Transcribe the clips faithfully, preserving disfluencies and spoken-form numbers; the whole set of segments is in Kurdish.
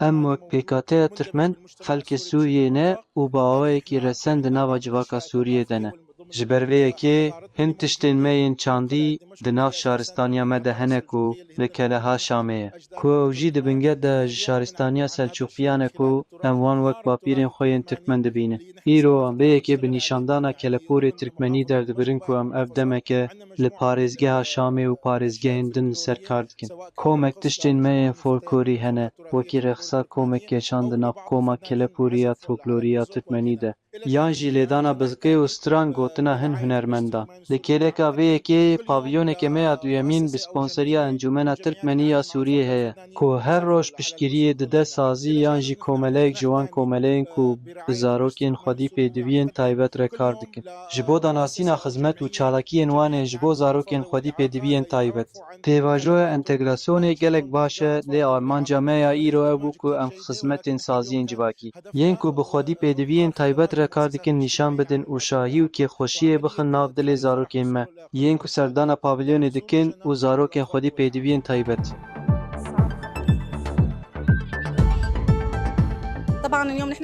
Em wek pêkateya Tirkmen, xelkê Sûriyê ne û bi awayekî resen di nava civaka Sûriyê de ne. Ji ber vê yekê hin tiştên me yên çandî di nav şaristaniya me de hene ku li Keleha Şamê ye. Ku ew jî di bingeh de ji şaristaniya Selçûqiyan e ku em wan wek bapîrên xwe yên Tirkmen dibînin. Îro em vê yekê bi nîşandana kelepûrê Tirkmenî derdibirin ku em ev demeke li parêzgeha Şamê û parêzgehên din li ser kar dikin. Komek tiştên me yên folklorî hene, wekî rexsa komek keşan di nav koma kelepûrî ya folklorî ya Tirkmenî de, yan jî lêdana bizgê û stran gotina hin hunermendan. Li kêleka vê yekê paviyoneke me ya duyemîn bi sponseriya Encûmena Tirkmenî ya Sûriyê heye, ku her roj piştgiriyê dide sazî yan jî komeleyek ji wan komeleyên ku bi zarokên xwedî pêdiviyên taybet re kar dikin. Ji bo danasîna xizmet û çalakiyên wan ên ji bo zarokên xwedî pêdiviyên taybet. Pêvajoya entegrasyonê gelek baş e, lê armanca me ya îro ew bû ku em xizmetên saziyên civakî, yên ku bi xwedî pêdiviyên taybet re kar dikin, nîşan bidin û şahî û kêfxweşiyê bixin nav dilê zarokên me, yên ku serdana pavîlyonê dikin û zarokên xwedî pêdiviyên taybet.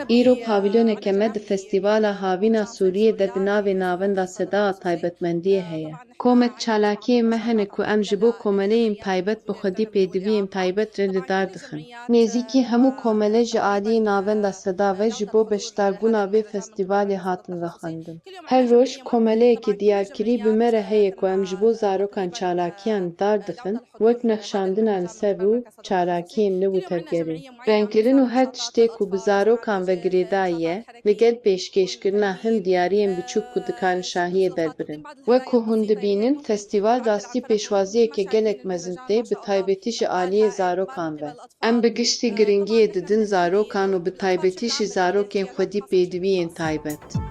Îro pavîlyoneke me di Festîvala Havîna Sûriyê de bi navê Navenda Seda a taybetmendiyê heye. Komek çalakiyên me hene ku em ji bo komeleyên taybet bi xwedî pêdiviyên taybet re li dar dixin. Nêzîkî hemû komele ji aliyê Navenda Seda ve ji bo beşdarbûna vê festîvalê hatin vexwendin. Her roj komeleyeke diyarkirî bi me re heye ku em ji bo zarokan çalakiyan li dar dixin, wek nexşandina li ser rû, çalakiyên li û tevgerê, rengkirin û her tiştê ku bi zarokan ve girêdayî ye, li gel pêşkêşkirina hin diyariyên biçûk ku dikarin şahiyê derbirin. Wek ku hûn dibînin, festîval rastî pêşwaziyeke gelek mezin tê, bi taybetî ji aliyê zarokan ve. Em bi giştî giringiyê didin zarokan û bi taybetî jî zarokên xwedî pêdiviyên taybet.